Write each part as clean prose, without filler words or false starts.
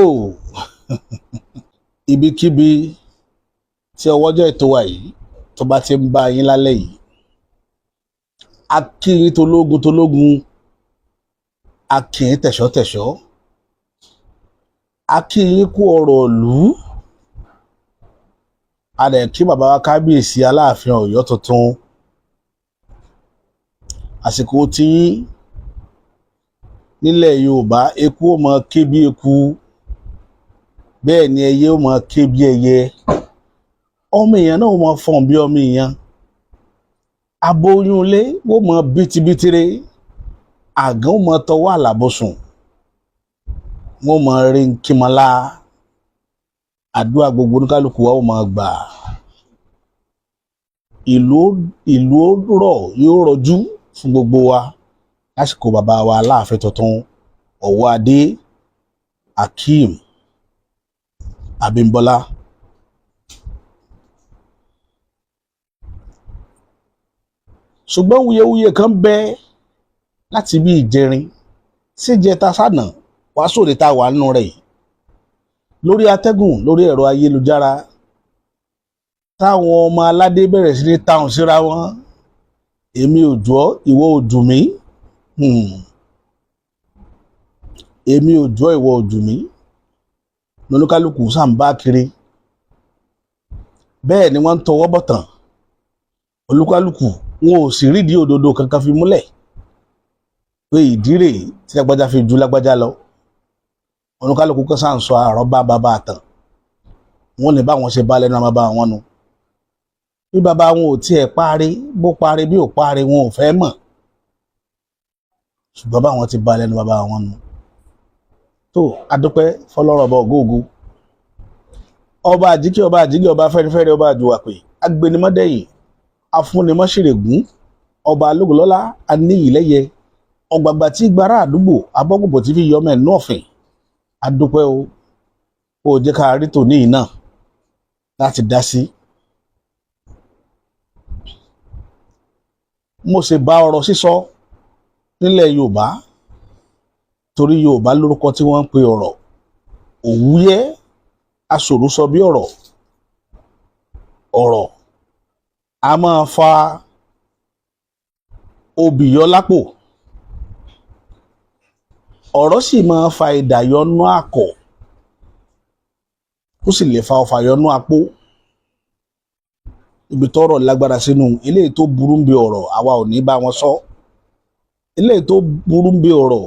Ó ibikíbi tí ọwọ́jọ́ ètò wa yìí tó bá ti ń bá yín lálẹ́ yìí, a kí yín tológun tológun, a kí yín tẹ̀ṣọ́tẹ̀ṣọ́, a kí yín kú ọ̀rọ̀ ìlú. A dẹ̀ kí bàbá wa kábíyèsí Aláàfin Ọ̀yọ́ tuntun. Àsìkò tí yín nílẹ̀ Yorùbá, eku ó mọ ké bí eku, bẹ́ẹ̀ ni ẹyẹ ó mọ ké bí ẹyẹ, ọmọ èèyàn náà ó mọ fọ̀n bí ọmọ èèyàn, aboyún ilé ó mọ bítíbitire, àgàn ó mọ tọwọ́ àlàbọ̀sùn, wọ́n mọ rí nkímọ́lá. Àdúrà gbogbo oníkálukú wa ó mọ gbà. Ìlú ó rọ̀, yóò rọjú fún gbogbo wa lásìkò bàbá wa Aláàfin tuntun, Ọ̀wọ́adé Akeem Abímbọ́lá. Ṣùgbọ́n wuyewuye kan bẹ láti bí ìjẹrin síjẹta sànà wàá sóde tá a wà nínú rẹ̀ yìí lórí atẹ́gùn, lórí ẹ̀rọ ayélujára, táwọn ọmọ aládé bẹ̀rẹ̀ sí ní táwọn síra wọn. Èmi ò jù ọ́, ìwọ ò jù mí. Èmi ò jù ọ́, ìwọ ò jù mí, lóníkálukú sàn bá kiri. Bẹ́ẹ̀ ni wọ́n ń tọwọ́ bọ̀tàn olúkálùkù, wọn ò sì rídìí òdodo kankan fi múlẹ̀ pé ìdí rèé tí lágbájá fi ju lágbájá lọ. Olúkálùkù kan sáà ń sọ àrọ́bá bàbá àtàn wọn ní báwọn ṣe bá lẹ́nu bàbá wọn nu. Bí bàbá wọn ò tiẹ̀ parí, bó parí bí ò parí, wọn ò fẹ́ mọ̀, ṣùgbọ́n báwọn ti bá lẹ́nu bàbá wọn nu. Tó adúpẹ́ fọlọ́rọ̀ ọba ògóògó, ọba àjíkẹ́, ọba àjíkẹ́, ọba fẹ́rifẹ́ri, ọba àjùwàpè, agbẹnimọ́dẹ̀yìn, afúnimọ́ṣẹ̀rẹ̀gún, ọba alógúnlọ́lá, aníyìlẹ́yẹ, ọ̀gbàgbà tí gbára àdúgbò, abọ́gùnbọ̀ tí fi yọmọ ẹ̀ nú ọ̀fìn. Adúpẹ́ o, ó jẹ́ ká rí tòní yìí náà láti dá sí. Mo sì bá ọ̀rọ̀ sísọ nílẹ̀ Yorùbá, torí Yorùbá lórúkọ tí wọ́n ń pe ọ̀rọ̀: òwúyẹ́, aṣòro sọ bí ọ̀rọ̀. Ọ̀rọ̀ a máa fa obì yọ lápò, ọ̀rọ̀ sì máa fa idà yọnú àkọ̀, ó sì lè fa ọfà yọnú apó. Ibi tọ́rọ̀ lágbára sínú eléyìí tó burú ń bi ọ̀rọ̀, àwa ò ní bá wọn sọ. Eléyìí tó burú ń bi ọ̀rọ̀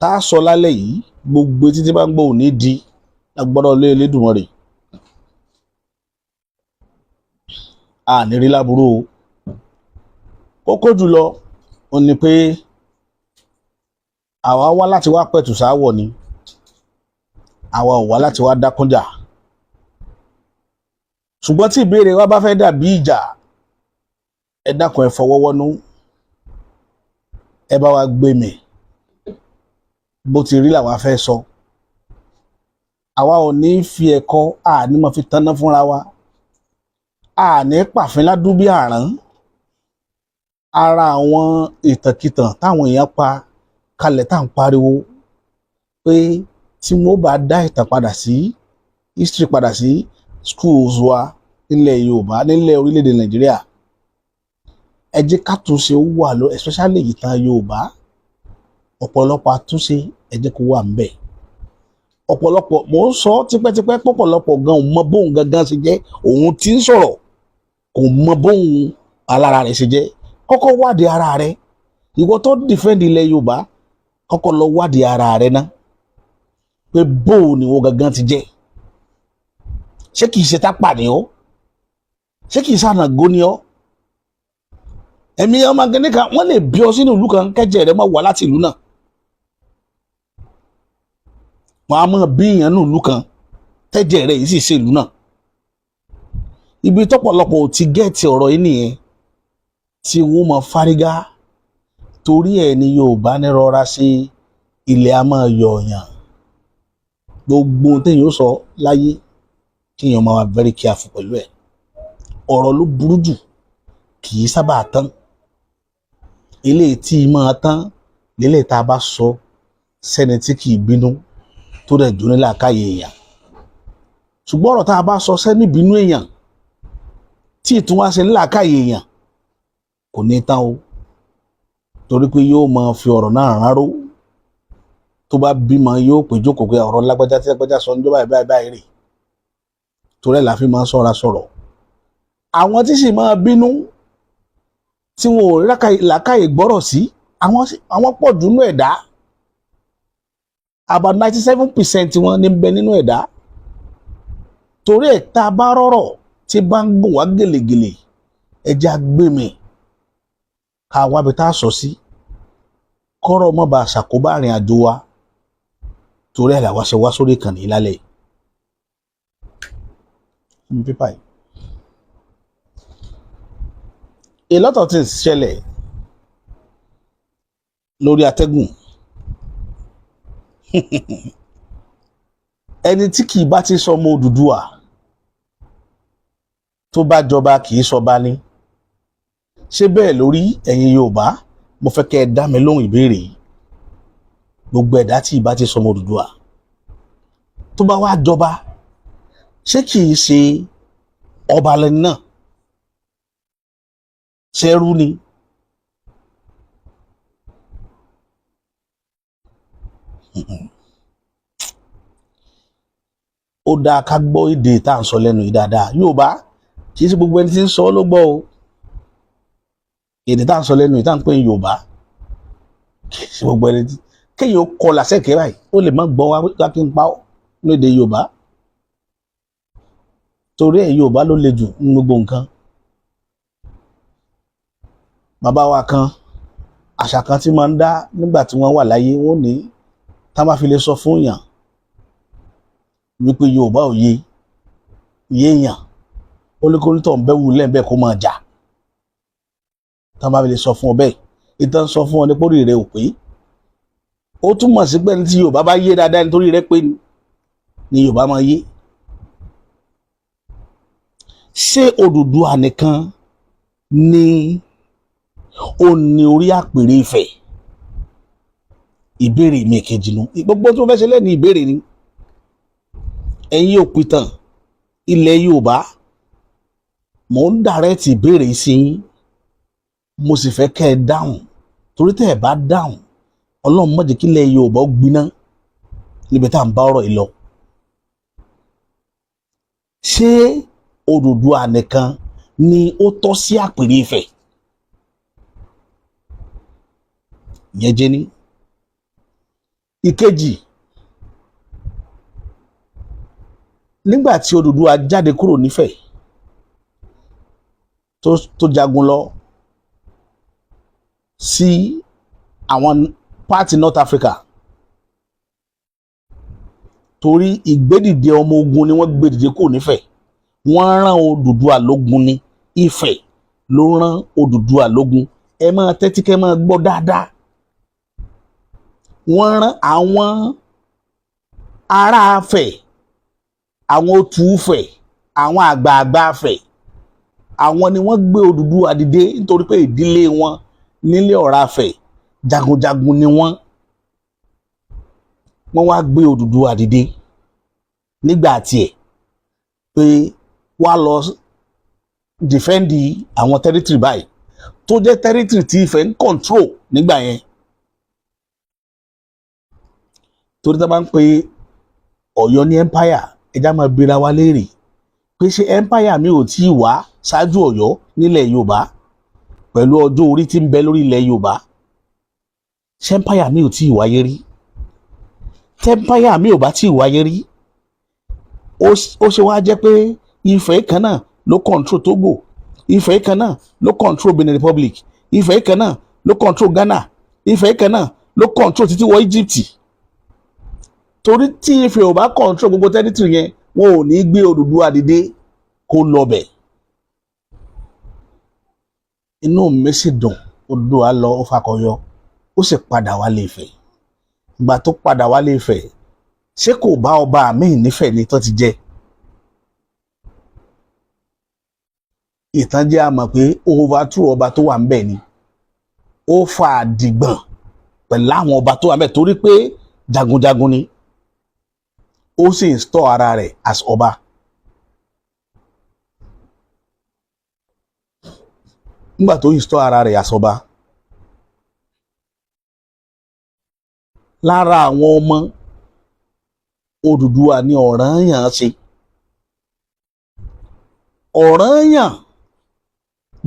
tá a sọ lálẹ́ yìí, gbogbo etí tí bá ń gbọ́ ò ní di agbọ́dọ̀ lé Elédùmarè. A ní rí láburú o. Kókó jùlọ ó ní pé àwa wá láti wá pẹ̀tù sáwọ̀ ni, àwa ò wá láti wá dákúnjà. Ṣùgbọ́n tí ìbéèrè wa bá fẹ́ dàbí ìjà, ẹ dákun, ẹ fọwọ́wọ́nú, ẹ bá wa gbé mì. Bó ti rí làwa fẹ́ sọ. Àwa ò ní fi ẹ̀kọ́ àní mọ̀ fi tanná fúnra wa, àní pàfin ládùúbí àrán. Ara àwọn ìtànkìtàn táwọn èèyàn pa kalẹ̀ tá à ń pariwo pé tí wọ́n bá dá ìtàn padà sí history, padà sí schools wa nílẹ̀ Yorùbá, nílẹ̀ orílẹ̀-èdè Nàìjíríà, ẹ jẹ́ ká túnṣe wà lọ, especially ìtàn Yorùbá. Ọ̀pọ̀lọpọ̀ àtúnṣe, ẹ jẹ́ kó wà ńbẹ̀. Ọ̀pọ̀lọpọ̀, mò ń sọ tipẹ́tipẹ́, pọ̀pọ̀lọpọ̀ gan ò mọ bóun gangan ṣe jẹ́. Òun tí ń sọ̀rọ̀ kò mọ bóun alára rẹ̀ ṣe jẹ́. Kọ́kọ́ wádìí ara rẹ̀. Ìwọ tó defend ilẹ̀ Yorùbá, kọ́kọ́ lọ wádìí ara rẹ̀ ná, pé bóun ni wọ́n gangan ti jẹ́. Ṣé kìí ṣe tápà ni ọ́? Ṣé kìí ṣànàgó ni ọ́? Ẹ̀mí ọmọ akẹ́ni kan, wọ́n lè bí ọ sínú ìlú kan, kẹ́jẹ́ rẹ̀ máa wà láti ìlú náà. Wọ́n á máa bí èèyàn ní ìlú kan, tẹ́jẹ̀ rẹ̀ yìí sì ṣe ìlú náà. Ibi tọ́pọ̀lọpọ̀ ò ti get ọ̀rọ̀ yìí nìyẹn, tí wọ́n mọ fárígá. Torí ẹ̀ ní Yorùbá ní rọra sí ilẹ̀, a máa yọ̀ọ̀yàn. Gbogbo ohun téèyàn ó sọ láyé, kéèyàn máa wà very careful pẹ̀lú ẹ̀. Ọ̀rọ̀ ló burú jù, kì í sábà tán. Eléyìí tí máa tán lélẹ̀ tá a bá sọ sẹ́ni tí kì í bínú. Tó dẹ̀ dùn ní làákàyè èèyàn. Ṣùgbọ́n ọ̀rọ̀ tá a bá sọ sẹ́ni ìbínú èèyàn tí ìtún wá ṣe ní làákàyè èèyàn kò ní tán o, torí pé yóò máa fi ọ̀rọ̀ náà ránró. Tó bá bímọ, yóò pè jókòó pé ọ̀rọ̀ lágbájá tí lágbájá sọ níjọba báyìí báyìí báyìí rè. Torí ẹ̀ la fi máa ń ṣọ́ra sọ̀rọ̀. Àwọn tí sì máa bínú tí wọn ò rí làákàyè gbọ́rọ̀ sí, àwọn pọ̀ jù nínú ẹ̀dá. About 97% wọn ní bẹ nínú ẹ̀dá. Torí ẹ̀, tá a bá rọ̀rọ̀ tí bá ń gùn wá gèlègèlè, ẹja gbé mi ká wábi tá a sọ sí, kọ́rọ̀ mọ́ bá ṣàkóbá àrìn àjò wa. Torí ẹ̀ làwa ṣe wá sórí ìkànnì lálẹ́ yìí. Pípa yìí, a lot of things ṣẹlẹ̀ lórí atẹ́gùn. Ẹni tí kì í bá ti sọmọ Odùduwà tó bá jọba, kì í sọba ní. Ṣé bẹ́ẹ̀ lórí ẹ̀yin Yorùbá? Mo fẹ́ kẹ́ ẹ dá mi lóhùn ìbéèrè yìí. Gbogbo ẹ̀dá tí ìbá ti sọmọ Odùduwà tó bá wá jọba, ṣé kì í ṣe ọba lẹni náà? Ṣẹ́rú ni? Ó dáa ká gbọ́ èdè tá à ń sọ lẹ́nu yìí dáadáa. Yorùbá, kì í ṣe gbogbo ẹni tí ń sọ ló gbọ́ o. Èdè tá à ń sọ lẹ́nu yìí tá à ń pè ní Yorùbá, kì í ṣe gbogbo ẹni tí kéèyàn ó kọ làṣẹkẹ báyìí, ó lè má gbọ́ wá kí n pa ọ́ ní èdè Yorùbá. Torí ẹ̀, Yorùbá ló le jù ní gbogbo nǹkan. Bàbá wa kan, àṣà kan tí máa ń dá nígbà tí wọ́n wà láyé, wọ́n ní tá bá fi lè sọ fún yàn wípé Yorùbá ò yé yéèyàn, ó ní kó ní tọ̀ ń bẹ́ wù lẹ́ẹ̀bẹ́ kó máa jà. Tá bá fi lè sọ fún ọ bẹ́ẹ̀, ìtàn sọ fún ọ ní pórí rẹ ò pé. Ó túmọ̀ sí pé ní tí Yorùbá bá yé dáadáa, nítorí rẹ pé ni Yorùbá máa yé. Ṣé Odùduwà nìkan ni ó ní orí àpèrè Ifẹ̀? Ìbéèrè mi kejì nu. Gbogbo tí mo fẹ́ ṣe lẹ́nu ìbéèrè ni. Ẹ̀yin òpìtàn ilẹ̀ Yorùbá, mò ń direct ìbéèrè sí yín, mo sì fẹ́ kẹ́ ẹ dáhùn, torí tẹ́ ẹ bá dáhùn, Ọlọ́run má jẹ́ kí ilẹ̀ Yorùbá ó gbiná níbi tá à ń bá ọ̀rọ̀ yìí lọ. Ṣé Odùduwà nìkan ni ó tọ́ sí àpèrè Ifẹ̀? Ìyẹn jẹ́ ní. Ìkejì, nígbà tí Odùduwà jáde kúrò nífẹ̀ tó jagun lọ sí àwọn part North Africa, torí ìgbédìde ọmọ ogun ni wọ́n gbé dìde kúrò nífẹ̀. Wọ́n rán Odùduwà lógun ní Ifẹ̀ ló rán Odùduwà lógun. Ẹ máa tẹ́tí kẹ́ máa gbọ́ dáadáa. Wọ́n rán àwọn ará Ifẹ̀, àwọn Òtù Ifẹ̀, àwọn àgbààgbà Ifẹ̀, àwọn ni wọ́n gbé Odùduwà dìde, nítorí pé ìdílé wọn nílé Ọ̀rá Ifẹ̀, jagunjagun ni wọ́n. Wọ́n wá gbé Odùduwà dìde nígbà tiẹ̀ pé wá lọ defend àwọn territory báyìí tó jẹ́ territory tí Ifẹ̀ ń control nígbà yẹn. Torí tá a bá ń pe Ọ̀yọ́ ní empire, ẹja máa bira wa léèrè pé ṣé empire mi ò tí ì wá ṣáájú Ọ̀yọ́ nílẹ̀ Yorùbá? Pẹ̀lú ọjọ́ orí tí ń bẹ lórí ilẹ̀ Yorùbá, ṣé empire mi ò tí ì wáyé rí? Tí empire mi ò bá tí ì wáyé rí, ó ṣe wá jẹ́ pé Ifẹ̀ kan náà ló control Togo, Ifẹ̀ kan náà ló control Benin Republic, Ifẹ̀ kan náà ló control Ghana, Ifẹ̀ kan náà ló control títí wọ Egypt? Torí tí Ifẹ̀ ò bá control gbogbo territory yẹn, wọn ò ní gbé Odùduwà dìde kó lọ bẹ̀. Inú mi sì dùn. Odùduwà lọ, ó fakọyọ, ó sì padà wálé Ifẹ̀. Ìgbà tó padà wálé Ifẹ̀, ṣé kò bá ọba míì nífẹ̀ẹ́ ni tó ti jẹ? Ìtàn jẹ́ a mọ̀ pé overthrow ọba tó wà ńbẹ̀ ni. Ó fa àdìgbọ̀n pẹ̀lú àwọn ọba tó wà ńbẹ̀, torí pé jagunjagun ni. Ó sì install ara rẹ̀ as ọba. Nígbà tó install ara rẹ̀ as ọba, lára àwọn ọmọ Odùduwà ní Ọ̀rànyàn ṣe. Ọ̀rànyàn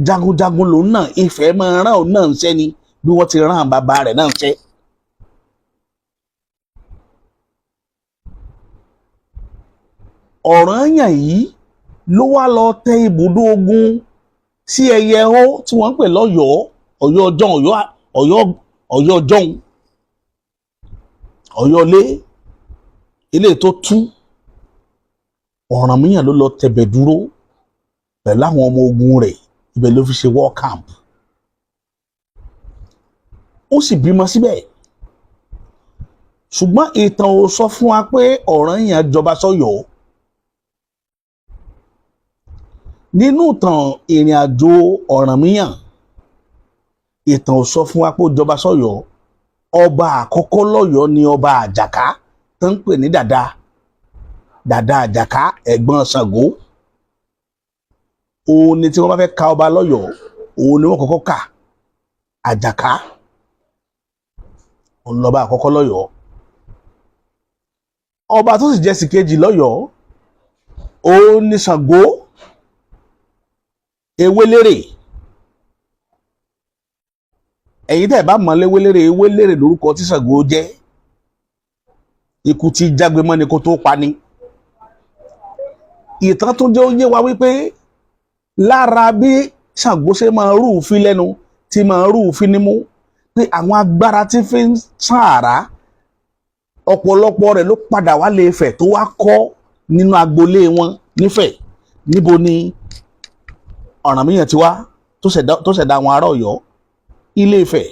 jagunjagun lòun náà. Ifẹ̀ máa rán òun náà ń ṣẹ́ ni bí wọ́n ti rán bàbá rẹ̀ náà ń ṣẹ́. Ọ̀rànyàn yìí ló wá lọ tẹ ibùdó ogun sí ẹyẹ ó tí wọ́n ń pè lọ́yọ̀ọ́, Ọ̀yọ́ ọjọ́, Ọ̀yọ́, Ọ̀yọ́, Ọ̀yọ́ ọjọ́un, Ọ̀yọ́ lé ilé tó tú. Ọ̀rànmíyàn ló lọ tẹ̀bẹ̀ dúró pẹ̀lú àwọn ọmọ ogun rẹ̀. Ibẹ̀ ló fi ṣe war camp, ó sì bímọ síbẹ̀. Ṣùgbọ́n ìtàn ò sọ fún wa pé Ọ̀rànyàn jọba sọ́yọ́. Nínú ìtàn ìrìn àjò Ọ̀rànmíyàn, ìtàn ò sọ fún wa pé ó jọba sọ́yọ́. Ọba àkọ́kọ́ lọ́yọ́ ni ọba Àjàká tó ń pè ní Dàda, Dàda Àjàká, ẹ̀gbọ́n Ṣàngó. Òun ni tí wọ́n bá fẹ́ ka ọba lọ́yọ̀ọ́, òun ni wọ́n kọ́kọ́ kà. Àjàká, òun lọ́ba àkọ́kọ́ lọ́yọ̀ọ́. Ọba tó sì jẹ́ sí kejì lọ́yọ̀ọ́, òun ni Ṣàngó Ewélérè. Ẹ̀yin tẹ́ ẹ̀ bá mọ̀ léwélérè, Ewélérè lórúkọ tí Ṣàngó jẹ́. Ikú tí jágbe mọ́ ni kó tó pa ni. Ìtàn tó jẹ́ ó yé wa wípé lára bí Ṣàngó ṣe máa rúùfín lẹ́nu, tí máa rúùfín nímú, pé àwọn agbára tí fi ń sàn àrá, ọ̀pọ̀lọpọ̀ rẹ̀ ló padà wá lè Ifẹ̀ tó wá kọ́ nínú agboolé wọn nífẹ̀ẹ́. Níbo ni Ọ̀rànmíyàn ti wá tó ṣẹ̀dá àwọn ará Ọ̀yọ́? Ilé Ifẹ̀.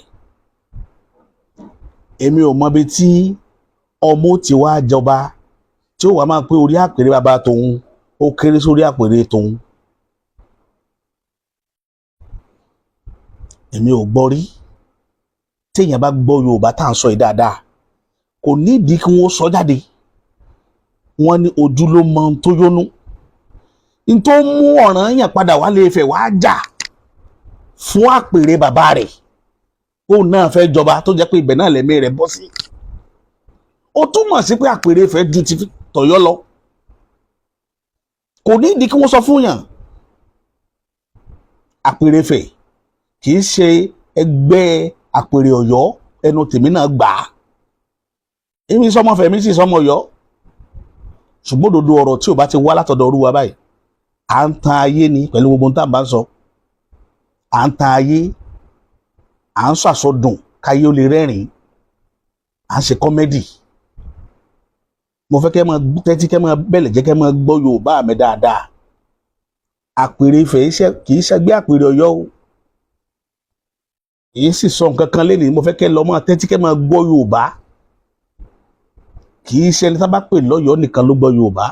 Èmi ò mọbi tí ọmọ ti wá jọba tí ó wàá máa pé orí àpèrè bàbá tòun ó kéré sórí àpèrè tòun. Èmi ò gbọ́ rí. Téèyàn bá gbọ́ Yorùbá tá à ń sọ yìí dáadáa, kò nídìí kí wọ́n sọ jáde. Wọ́n ní ojú ló mọ ohun tó yónú n tó mú Ọ̀rànyàn padà wá lè Ifẹ̀ wá jà fún àpèrè bàbá rẹ̀, kóun náà fẹ́ jọba, tó jẹ́ pé ibẹ̀ náà lẹ́mí rẹ̀ bọ́ sí. Ó túmọ̀ sí pé àpèrè Ifẹ̀ ju ti tọ̀yọ́ lọ. Kò nídìí kí wọ́n sọ fún yàn. Àpèrè Ifẹ̀ kì í ṣe ẹgbẹ́ àpèrè Ọ̀yọ́. Ẹnu tèmi náà gbà á. Èmi sọmọ Fẹ̀mí sì sọmọ Ọ̀yọ́, ṣùgbọ́n òdodo ọ̀rọ̀ tí ò bá ti wá látọ̀dọ̀ Olúwa báyìí, à ń tan ayé ni. Pẹ̀lú gbogbo tá à ń bá ń sọ, à ń tan ayé, à ń sọ àsọdùn káyé ó lè rẹ́rìn-ín, à ń ṣe comedy. Mo fẹ́ kẹ́ máa tẹ́tí, kẹ́ máa bẹ̀lẹ̀ jẹ́, kẹ́ máa gbọ́ Yorùbá mi dáadáa. Àpèrè Ifẹ̀ kì í ṣẹgbẹ́ àpèrè Ọ̀yọ́ o. Èyí sì sọ nǹkan kan lẹ́nìí. Mo fẹ́ kẹ́ lọ máa tẹ́tí, kẹ́ máa gbọ́ Yorùbá. Kì í ṣe ẹni tá bá pè lọ́yọ̀ọ́ nìkan ló gbọ́ Yorùbá.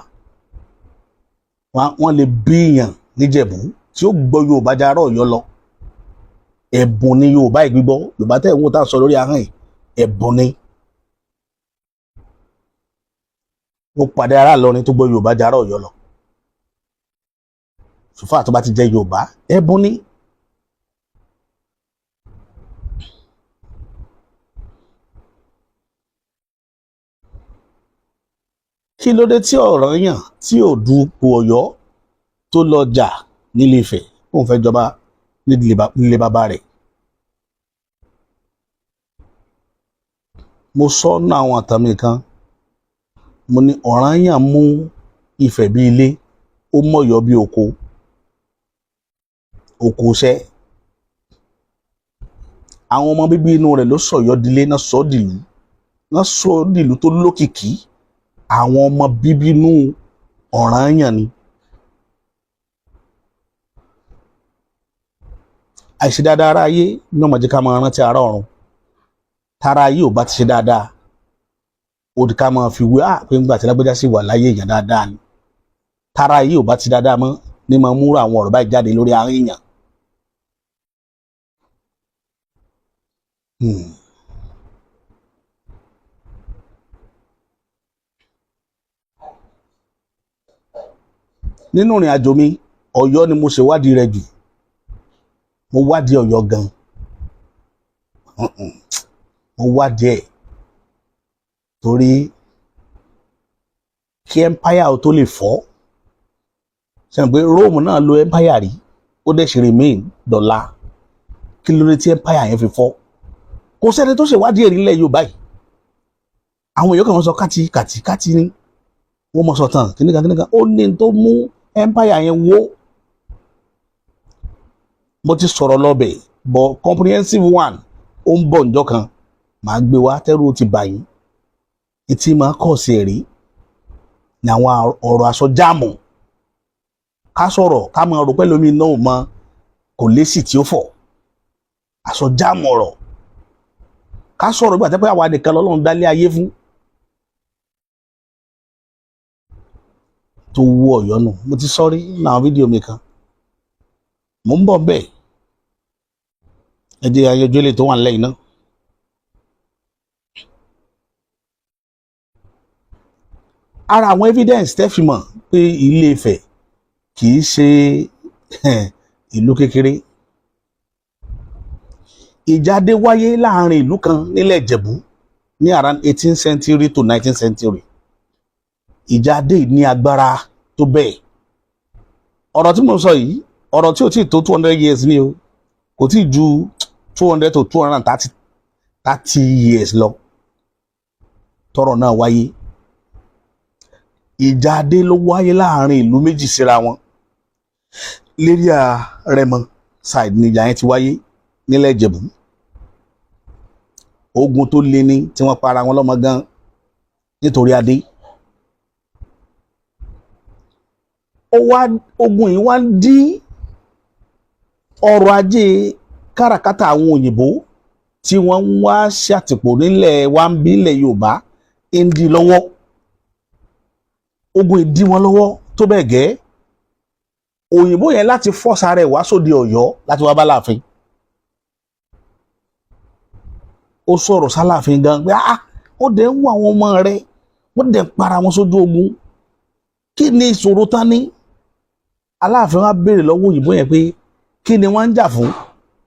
Wọ́n lè bíyàn níjẹ̀bú tí ó gbọ́ Yorùbá jarọ́ Ọ̀yọ́ lọ. Ẹ̀bùn ni Yorùbá ìgbígbọ́. Yorùbá tẹ̀ ń wò tá a sọ lórí ahọ́n yìí, ẹ̀bùn ni. Mo pàdé ará Ìlọrin tó gbọ́ Yorùbá jarọ́ Ọ̀yọ́ lọ. Sùfà tó bá ti jẹ́ Yorùbá, ẹ̀bùn ni. Kí ló dé tí Ọ̀rànyàn tí ò du ipò Ọ̀yọ́ tó lọ jà nílé Ifẹ̀ kóun fẹ́ jọba nílé bàbá rẹ̀? Mo sọ ọ́nà àwọn àtàmì kan. Mo ní Ọ̀rànyàn mú Ifẹ̀ bí ilé, ó mọ̀yọ́ bí oko, oko iṣẹ́. Àwọn ọmọ bíbí inú rẹ̀ ló sọ̀yọ́ dilé náà, sọ dìlú náà, sọ dìlú tó lókìkí. Àwọn ọmọ bíbí inú Ọ̀rànyàn ni. Àìṣe dáadáa ara ayé ní ọmọ jẹ́ ká máa rántí ara ọ̀run. Tára ayé ò bá ti ṣe dáadáa, ó di ká máa fi wé pé ńgbà tí lágbájá sì wà láyé, èèyàn dáadáa ni. Tára ayé ò bá ti dáadáa mọ́ ní máa múrò àwọn ọ̀rọ̀ báyìí jáde lórí ahọ́n èèyàn. Nínú ìrìn àjò mi, Ọ̀yọ́ ni mo ṣèwádìí rẹ̀ jù. Mo wádìí Ọ̀yọ́ gan, mo wádìí ẹ̀ torí kí empire tó lè fọ́. Ṣe pé Rome náà lo empire rí, ó dẹ̀ ṣe remain dọ̀la. Kí ló dé tí empire yẹn fi fọ́? Kò sẹ́ni tó ṣèwádìí èrè nílẹ̀ Yorùbá yìí. Àwọn èèyàn kan wọ́n sọ káti kàti káti ni wọ́n mọ̀ sọ tán kíníkan kíníkan. Ó ní tó mú empire yẹn wó. Mo ti sọ̀rọ̀ lọ́bẹ̀, but comprehensive one ó ń bọ̀ njọ́ kan, màá gbé wá. Tẹ́rù ti bà yín, etí máa kọ̀ sí ẹ̀rí ní àwọn ọ̀rọ̀ àsọjáàmù. Ká sọ̀rọ̀, ká máa rò pẹ́lú mi náà mọ kò lésì tí ó fọ̀ àsọjáàmù ọ̀rọ̀. Ká sọ̀rọ̀ gbà tẹ́pẹ́ àwa nìkan lọ́lọ́run dálé ayé fún tó wú Ọ̀yọ́ nù. Mo ti sọ́rí nínú àwọn fídíò mi kan, mò ń bọ̀ bẹ́ẹ̀. Ẹ jẹ́ ayọjọ́ lè tó wà nílẹ̀ yìí náà. Ara àwọn evidence tẹ́ fi mọ̀ pé Ilé Ifẹ̀ kì í ṣe ìlú kékeré: ìjáde wáyé láàrin ìlú kan nílẹ̀ Ìjẹ̀bú ní around 18th century to 19th century. Ìjáde ní agbára tó bẹ́ẹ̀. Ọ̀rọ̀ tí mo sọ yìí, ọ̀rọ̀ tí ò tí ì tó 200 years ni o, kò tí ì ju 200 to 230 years lọ tọ́rọ̀ náà wáyé. Ìjáde ló wáyé láàrin ìlú méjì síra wọn. Lérí Rẹ́mọ side ni ìjà yẹn ti wáyé nílẹ̀ Ìjẹ̀bú. Ogun tó lé ní tí wọ́n para wọn lọ́mọ gan nítorí adé. Ó wá ogun yìí wá ń dí ọrọ̀ ajé káràkátà àwọn òyìnbó tí wọ́n ń wá ṣàtìpó nílẹ̀ wa ń bí nílẹ̀ Yorùbá ń dí lọ́wọ́. Ogun yìí dí wọn lọ́wọ́ tó bẹ́ẹ̀ gẹ́, òyìnbó yẹn láti fọ́sà rẹ̀ wá sóde Ọ̀yọ́ láti wá bá Láàfin. Ó sọ̀rọ̀ sáláàfin gan pé, ah, ó dẹ̀ ń wo àwọn ọmọ rẹ̀, wọ́n dẹ̀ ń para wọn sójú ogun, kí ni ìṣòro tán ní? Aláàfin wa béèrè lọ́wọ́ òyìnbó yẹn pé kí ni wọ́n ń jà fún?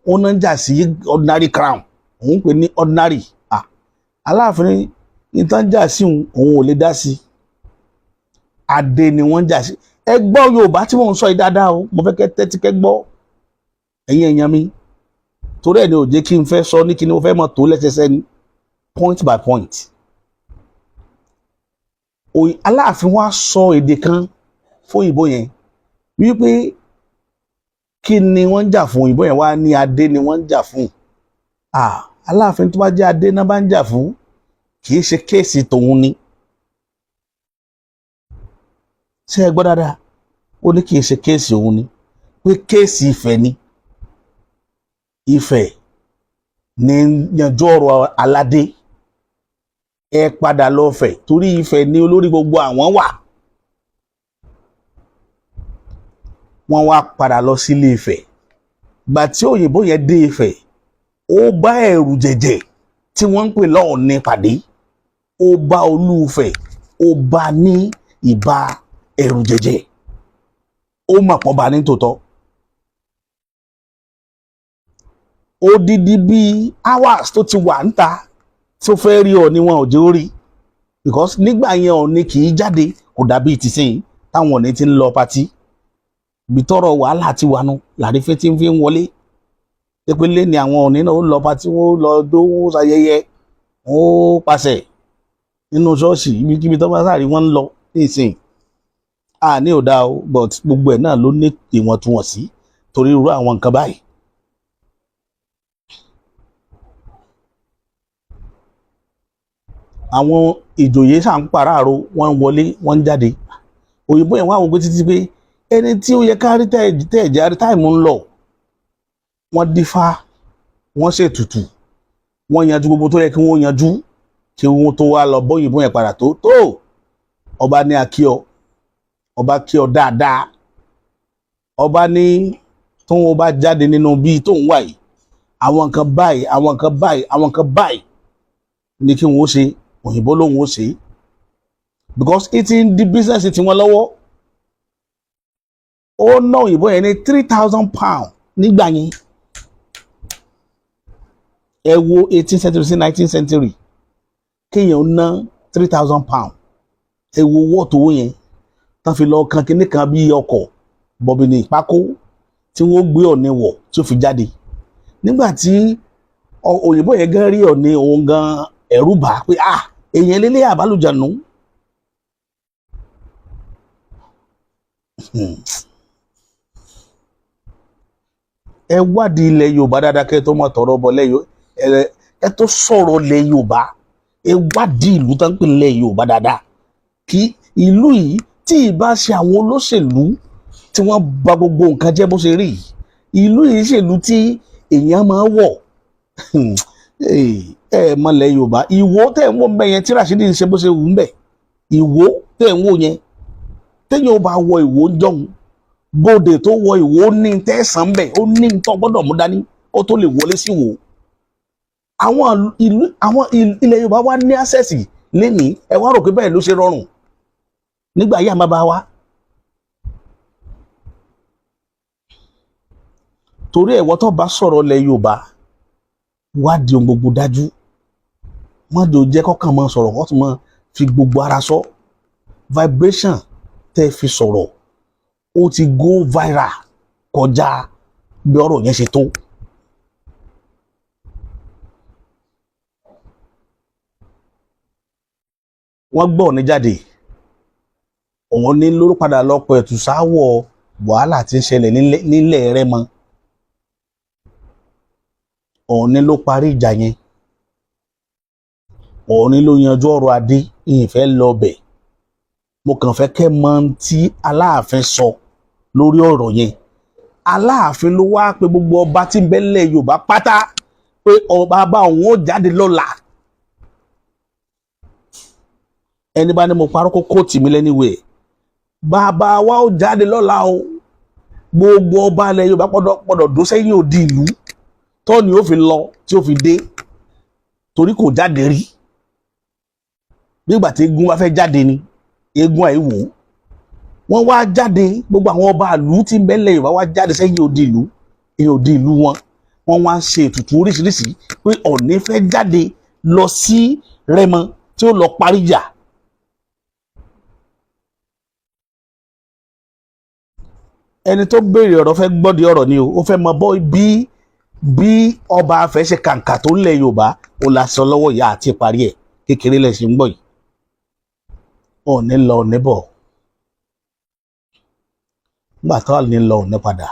Wọ́n náà ń jà sí ordinary crown, òun pè ní ordinary. Ah, Aláàfin ní tán jà sí òun, òun ò lè dá sí. Adé ni wọ́n ń jà sí. Ẹ gbọ́ Yorùbá tí mò ń sọ yìí dáadáa o, mo fẹ́ kẹ́ tẹ́tí kẹ́ gbọ́, ẹ̀yin èèyàn mi, torí ẹ̀ ni ò jẹ́ kí n fẹ́ sọ ní kí ni mo fẹ́ mọ̀ tó lẹ́sẹsẹ ni, point by point. Aláàfin wa sọ èdè kan fún òyìnbó yẹn wípé kí ni wọ́n ń jà fún? Òyìnbó yẹn wá ní adé ni wọ́n ń jà fún. Ah, Aláàfin, tó bá jẹ́ adé náà bá ń jà fún, kì í ṣe case tòun ni. Ṣé ẹ gbọ́ dáadáa? Ó ní kì í ṣe case òun ni, pé case Ifẹ̀ ni. Ifẹ̀ ní yanjú ọ̀rọ̀ aládé. Ẹ padà lọ Ifẹ̀ torí Ifẹ̀ ní olórí gbogbo àwọn wà. Wọ́n wá padà lọ sílé Ifẹ̀. Gbà tí òyìnbó yẹn dé Ifẹ̀, ó bá ẹ̀rù jẹ̀jẹ̀ tí wọ́n ń pè lọ́ọ̀ni pàdé. Ó bá Olúfẹ̀, ó bá ní ìbá ẹ̀rù jẹ̀jẹ̀, ó mọ̀ pọ̀ bá ní tòótọ́. Odidi bíi hours tó ti wà níta tó fẹ́ rí ọ ni wọn ò jẹ́ ó rí, because nígbà yẹn Ọọ̀ni kì í jáde, kò dàbí tìsín táwọn Ọọ̀ni ti ń lọ party. Ibi tọ́rọ̀ wàhálà ti wà nù làrífín tí ń fi ń wọlé pépélé ni àwọn Ọọ̀ni náà ó lọ party, wọn ó lọ dó, wọn ó ṣayẹyẹ, wọn ó pàṣẹ nínú ṣọ́ọ̀ṣì, ibikíbi tó bá sáré wọn ń lọ nísìnyí. A ní ò dáa o, but gbogbo ẹ̀ náà ló ní ìwọ̀ntúnwọ̀nsí torí irú àwọn nǹkan báyìí. Àwọn ìjòyè sà ń pàráàrò, wọ́n ń wọlé, wọ́n ń jáde. Òyìnbó yẹn wá wò pé títí pé ẹni tí ó yẹ ká rí tẹ̀ẹ̀jẹ̀ rí táìmù ń lọ. Wọ́n dífá, wọ́n ṣètùtù, wọ́n yanjú gbogbo tó yẹ kí wọ́n yanjú kí wọ́n tó wá lọ bóyìnbó yẹn padà. Tó tó ọba ní akíọ, ọba kí ọ dáadáa. Ọba ní tóun bá jáde nínú bíi tóun wà yìí, àwọn nǹkan báyìí, àwọn nǹkan báyìí, àwọn nǹkan báyìí ní kí wọ́n ó ṣe. Òyìnbó lòun ó ṣe, because it ń di business tiwọn lọ́wọ́. Ó ná òyìnbó yẹn ní £3,000 nígbà yẹn. Ẹ wo 18th century sí 19th century, kéèyàn ná £3,000, ẹ wo owó ọ̀tọ̀wó yẹn tán fi lọ kan kinní kan bí ọkọ̀ bọ̀bìnì pákó tí wọ́n gbé Ọ̀ọ̀ni wọ̀ tí ó fi jáde. Nígbà tí òyìnbó yẹn gan rí Ọ̀ọ̀ni, òun gan ẹ̀rù bà á pé, ah, èèyàn lélẹ̀ àbálùjànú. Ẹ wádìí ilẹ̀ Yorùbá dáadáa kẹ́ ẹ tó máa tọ̀rọ̀ bọ̀ lẹ́yìn ẹ tó sọ̀rọ̀ ilẹ̀ Yorùbá. Ẹ wádìí ìlú tó ń pè ilẹ̀ Yorùbá dáadáa, kí ìlú yìí tí ì bá ṣe àwọn olóṣèlú tí wọ́n bà gbogbo nǹkan jẹ́ bó ṣe rí yìí, ìlú yìí ṣèlú tí èèyàn máa wọ̀. Ẹ mọ̀lẹ̀ Yorùbá. Ìwó tẹ̀ ń wò ń bẹ̀ yẹn tí Rashidi ń ṣe bó ṣe wù ń bẹ̀, Ìwó tẹ̀ ń wò yẹn, téèyàn ò bá wọ Ìwó ń jọ̀hún, bóde tó wọ Ìwó ní tẹ̀sán bẹ̀, ó ní tó gbọ́dọ̀ mú dání kó tó lè wọlé sí Ìwó. Àwọn ìlú, àwọn ilẹ̀ Yorùbá wá ní access lénìí. Ẹ wá rò pé bẹ́ẹ̀ ló ṣe rọrùn nígbà yá má bá wa. Torí ẹ̀wọ́ tó bá sọ̀rọ̀ ilẹ̀ Yorùbá, wádìí ohun gbogbo dájú. Mọ́jọ jẹ́ kọ́kàn máa sọ̀rọ̀, wọ́n tún máa fi gbogbo ara sọ. Vibration tẹ́ fi sọ̀rọ̀, ó ti go viral kọjá bí ọ̀rọ̀ yẹn ṣe tó. Wọ́n gbọ́ ní jáde, òun ní lórí padà lọ pẹ̀tù sáwọ̀ wàhálà tí ń ṣẹlẹ̀ nílẹ̀ Rẹ́mọ. Òun ní ló parí ìjà yẹn, òun ní ló yanjú ọ̀rọ̀ adé. Ìfẹ́ lọ bẹ̀, mo kàn fẹ́ kẹ́ mọ̀ tí Aláàfin sọ lórí ọ̀rọ̀ yẹn. Aláàfin ló wá pé gbogbo ọba tí ń bẹ nílẹ̀ Yorùbá pátá pé ọba bá òun ó jáde lọ́la. Ẹni bá ní mo parọ́ kó kóòtù mi lẹ́niwẹ̀ẹ́. Bàbá wa ó jáde lọ́la o, gbogbo ọba ilẹ̀ Yorùbá gbọ́dọ̀ dó sẹ́yìn odi ìlú tọ́ni ó fi lọ tí ó fi dé, torí kò jáde rí. Nígbà tí eégún bá fẹ́ jáde ni eégún àìwò wọ́n wá jáde. Gbogbo àwọn ọba ìlú tí ń bẹ nílẹ̀ Yorùbá wá jáde sẹ́yìn odi ìlú, èyàn odi ìlú wọn. Wọ́n wá ń ṣe ètùtù oríṣiríṣi pé Ọ̀ọ̀ni fẹ́ jáde lọ sí Rẹ́mọ tí ó lọ parí ìjà. Ẹni tó béèrè ọ̀rọ̀ fẹ́ gbọ́dí ọ̀rọ̀ ni o, ó fẹ́ mọ bọ́ bí ọba Ifẹ̀ ṣe kàǹkà tó ń lẹ̀ Yorùbá. Ó la sọ lọ́wọ́ ìyá àti ìparí ẹ̀ kékeré lẹ̀ ṣe ń gbọ́ yìí. Ọ̀ọ̀ni lọ, Ọ̀ọ̀ni bọ̀. Nígbà tó ní lọ, Ọ̀ọ̀ni padà.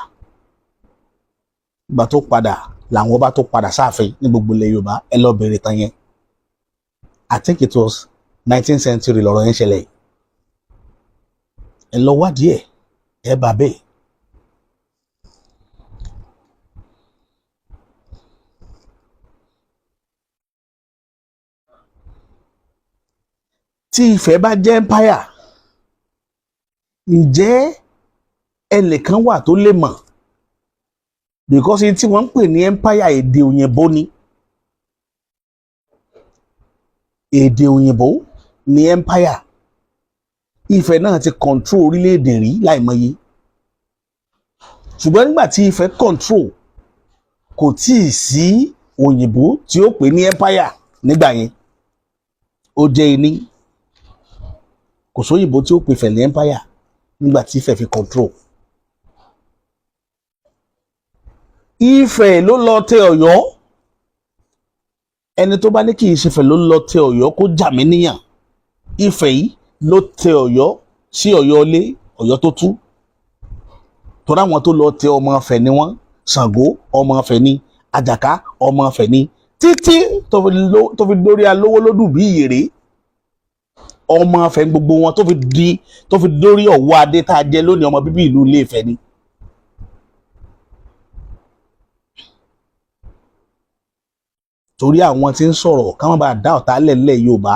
Nígbà tó padà làwọn ọba tó padà sáàfin ní gbogbo ilẹ̀ Yorùbá. Ẹ lọ bèrè tán yẹn. I think it was 19th century lọ̀rọ̀ yẹn ṣẹlẹ̀. Ẹ lọ wádìí ẹ, ẹ bá bẹ́ẹ̀. Tí Ifẹ̀ bá jẹ́ empire, ǹjẹ́ ẹnìkan wà tó lè mọ̀? Because tí wọ́n ń pè ní empire, èdè òyìnbó ni. Èdè òyìnbó ní empire. Ifẹ̀ náà ti control orílẹ̀-èdè rí láìmọye, ṣùgbọ́n nígbà tí Ifẹ̀ control, kò tíì sí òyìnbó tí ó pè ní empire nígbà yẹn. Ó jẹ́ iní kò sóyìnbó tí ó pè Ifẹ̀ ní empire nígbà tí Ifẹ̀ fi control. Ifẹ̀ ló lọ tẹ Ọ̀yọ́. Ẹni tó bá ní kì í ṣe Ifẹ̀ ló lọ tẹ Ọ̀yọ́, kó jà mí níyàn. Ifẹ̀ yìí ló tẹ Ọ̀yọ́ sí Ọ̀yọ́ ilé, Ọ̀yọ́ tó tú, torí àwọn tó lọ tẹ, ọmọ Ifẹ̀ ni wọ́n. Ṣàngó ọmọ Ifẹ̀ ni, Àjàká ọmọ Ifẹ̀ ni, títí tó fi dórí alówó lódù bí Ìyèrè, ọmọ Ifẹ̀ gbogbo wọn, tó fi dórí Ọ̀wọ́ adé tá a jẹ lónìí, ọmọ bíbí ìlú Ilé Ifẹ̀ ni. Torí àwọn tí ń sọ̀rọ̀ káwọn bá dá ọ̀tá lẹ̀lẹ̀ Yorùbá,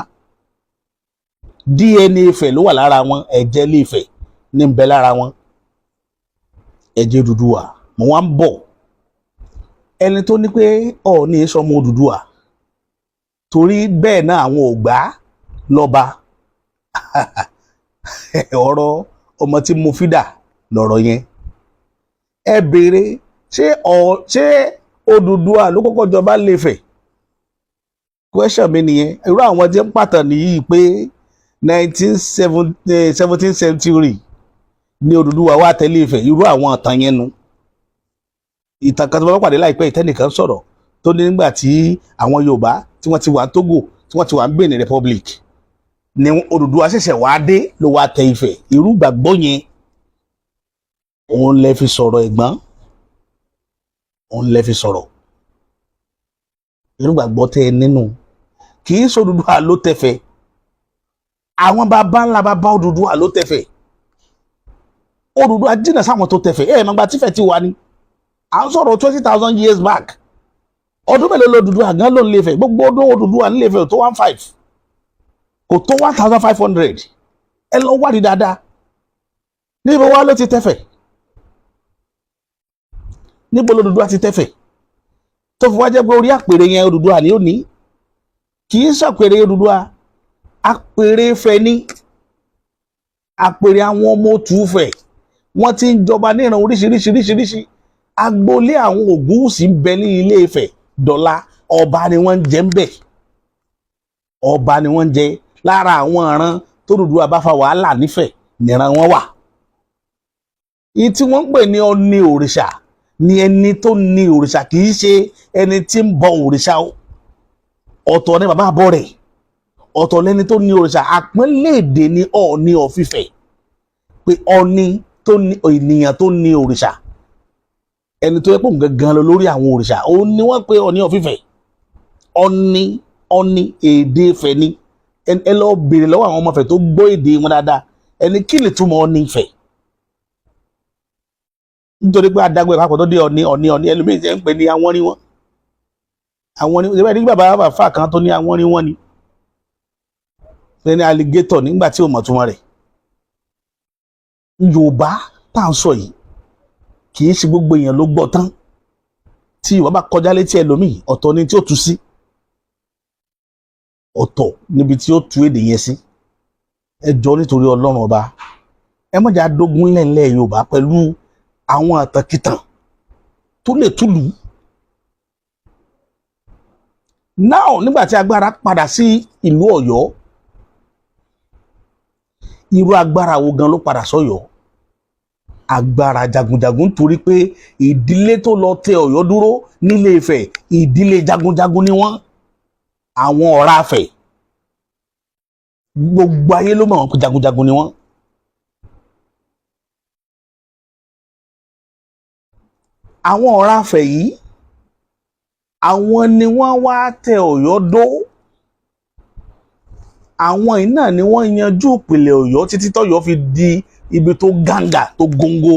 DNA Ifẹ̀ ló wà lára wọn, ẹ̀jẹ̀ Ilé Ifẹ̀ ní ń bẹ lára wọn, ẹ̀jẹ̀ Odùduwà. Mo wá ń bọ̀. Ẹni tó ní pé Ọọ̀ni sọmọ Odùduwà, torí bẹ́ẹ̀ náà àwọn ò gbà lọ́ba, ọ̀rọ̀ ọmọ tí mo fi dà lọ̀rọ̀ yẹn. Ẹ béèrè, ṣé Odùduwà ló kọ́kọ́ jọba l'Ífẹ̀? Question mi nìyẹn. Irú àwọn tí ń pàtàn nìyí pé nineteen 17th century ní Odùduwà wá tẹ̀lé Ifẹ̀. Irú àwọn ìtàn yẹn nu. Ìtàn kan tó bá pàdé láìpẹ́, ìtẹ́nìkan sọ̀rọ̀ tó ní nígbà tí àwọn Yorùbá tí wọ́n ti wà ní Togo, tí wọ́n ti wà ní Benin Republic, ni Odùduwà ṣẹ̀ṣẹ̀ wá dé, ló wá tẹ Ifẹ̀. Irú gbàgbọ́ yẹn òun lẹ fi sọ̀rọ̀, ẹ̀gbọ́n, òun lẹ fi sọ̀rọ̀. Irú gbàgbọ́ tẹ ẹ nínú, kì í ṣe Odùduwà ló tẹ̀fẹ̀. Àwọn baba ńlá baba Odùduwà ló tẹ̀fẹ̀. Odùduwà jìnnà sáwọn tó tẹ̀fẹ̀. Ẹ̀ mọ̀gbà tífẹ̀ ti wà ní, à ń sọ̀rọ̀ 20,000 years back. Ọdún mélòó ló Odùduwà gan ló ń lè fẹ̀? Gbogbo ọdún Odùduwà ń lè fẹ̀ tó one five, kò tó 1500. Ẹ lọ wádìí dáadáa. Níbo wá ló ti tẹ̀fẹ̀? Níbo lOdùduwà ti tẹ̀fẹ̀ tó fi wá jẹ́ pé orí àpèrè yẹn Odùduwà ni ó ní? Kì í ṣàpèrè Odùduwà, àpèrè Ifẹ̀ ní, àpèrè àwọn ọmọ Òtúfẹ̀. Wọ́n ti ń jọba níran oríṣiríṣiríṣiríṣi. Agboolé àwọn Ògúnwùsì ń bẹ ní Ilé Ifẹ̀ dọ̀la. Ọba ni wọ́n ń jẹ ń bẹ̀, ọba ni wọ́n ń jẹ. Lára àwọn ìran tó Odùduwà bá fa wàhálà nífẹ̀ẹ́ níran wọn wà. Ìyí tí wọ́n ń pè ní Ọ̀ní òrìṣà ni ẹni tó ní òrìṣà, kì í ṣe ẹni tí ń bọ òrìṣà o. Ọ̀tọ̀ ni bàbá àbọ̀ rẹ̀, ọ̀tọ̀ lẹni tó ní òrìṣà. Àpọ́nlé èdè ni Ọọ̀ni of Ifẹ̀, pé Ọ̀ní tó ní, ènìyàn tó ní òrìṣà, ẹni tó yẹ pé òun gangan lọ lórí àwọn òrìṣà, òun ni wọ́n pe Ọọ̀ni of Ifẹ̀. Ọ̀ní, Ọ̀ní, èdè Ifẹ̀ ni. Ẹ lọ béèrè lọ́wọ́ àwọn ọmọ Ifẹ̀ tó gbọ́ èdè wọn dáadáa, ẹni kí lè túmọ̀ Ọ̀ní Ifẹ̀? Nítorí pé adágbé ìpapọ̀ tó dé Ọ̀ní, Ọ̀ní, Ọ̀ní, ẹlòmíín ṣe ń pè ní àwọn ní wọn, àwọn ní ìbẹ́ ní bàbá bàfà kan tó ní àwọn ní wọn ni pé ní alligator nígbà tí ò mọ̀ túmọ̀ rẹ̀. Yorùbá tá à ń sọ yìí, kì í ṣe gbogbo èèyàn ló gbọ́ tán. Tí Yorùbá bá kọjá létí ẹlòmíì, ọ̀tọ̀ ni tí ó tú sí, ọ̀tọ̀ níbi tí ó tú èdè yẹn sí. Ẹ jọ, nítorí Ọlọ́run Ọba, ẹ má jà dógún lẹ́ńlẹ́ Yorùbá pẹ̀lú àwọn àtàkìtàn tó lè túlù. Now, nígbà tí agbára padà sí ìlú Ọ̀yọ́, irú agbára wo gan ló padà sọ́yọ́? Agbára jagunjagun, torí pé ìdílé tó lọ tẹ Ọ̀yọ́ dúró nílé Ifẹ̀, ìdílé jagunjagun ni wọ́n. Àwọn ọ̀rá Ifẹ̀, gbogbo ayé ló mọ̀ wọ́n pé jagunjagun ni wọ́n. Àwọn ọ̀rá Ifẹ̀ yìí, àwọn ni wọ́n wá tẹ Ọ̀yọ́ dó. Àwọn yìí náà ni wọ́n yanjú ìpìlẹ̀ Ọ̀yọ́ títí tọ́yọ́ fi di ibi tó gàǹgà, tó góńgó.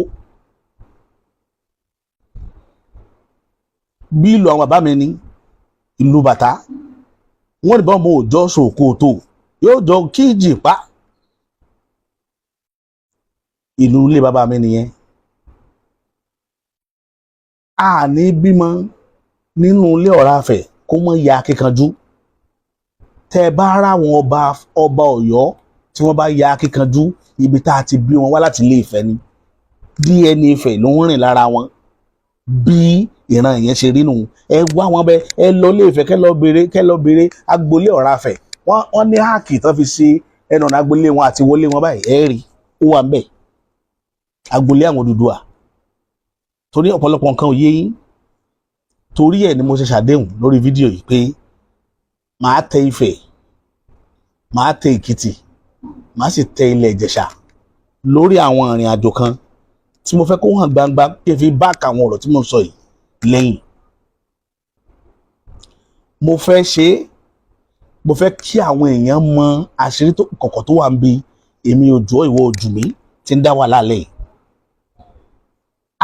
Bí ìlú àwọn bàbá mi ní ìlú bàtà, wọ́n ní bọ́n mo jọ sòkòtò yóò jọ kíjì pa. Ìlú ilé bàbá mi nìyẹn. A ní bímọ nínú ilé ọ̀rá Ifẹ̀ kó mọ̀ ya akíkanjú. Tẹ́ ẹ bá ráwọn ọba, ọba Ọ̀yọ́ tí wọ́n bá ya akíkanjú, ibi tá a ti bí wọn wá láti ilé Ifẹ̀ ni. DNA Ifẹ̀ ló ń rìn lára wọn. Bí ìran yẹn ṣe rí nù. Ẹ wá wọn bẹ, ẹ lọ ilé Ifẹ̀, kẹ́ lọ béèrè, kẹ́ lọ béèrè agboolé ọ̀rá Ifẹ̀. Wọ́n ní háàkì tán fi ṣe ẹnu ọ̀nà agboolé wọn àti wọlé wọn báyìí. Ẹ rí ó wà ń bẹ̀, agboolé àwọn Odùduwà. Torí ọ̀pọ̀lọpọ̀ nǹkan ò yé yín, torí ẹ̀ ni mo ṣe ṣàdéhùn lórí fídíò yìí pé màá tẹ Ifẹ̀, màá tẹ Èkìtì, màá sì tẹ ilẹ̀ Ìjẹ̀ṣà lórí àwọn ìrìn àjò kan tí mo fẹ́ kó hàn gbangba, kí n fi back àwọn ọ̀rọ̀ tí mo sọ yìí lẹ́yìn. Mo fẹ́ ṣe é, mo fẹ́ kí àwọn èèyàn mọ àṣírí tó kọ̀kọ̀ tó wà ń bi èmi òjò ìwọ ojú mi ti ń dá wàhálà lẹ́yìn.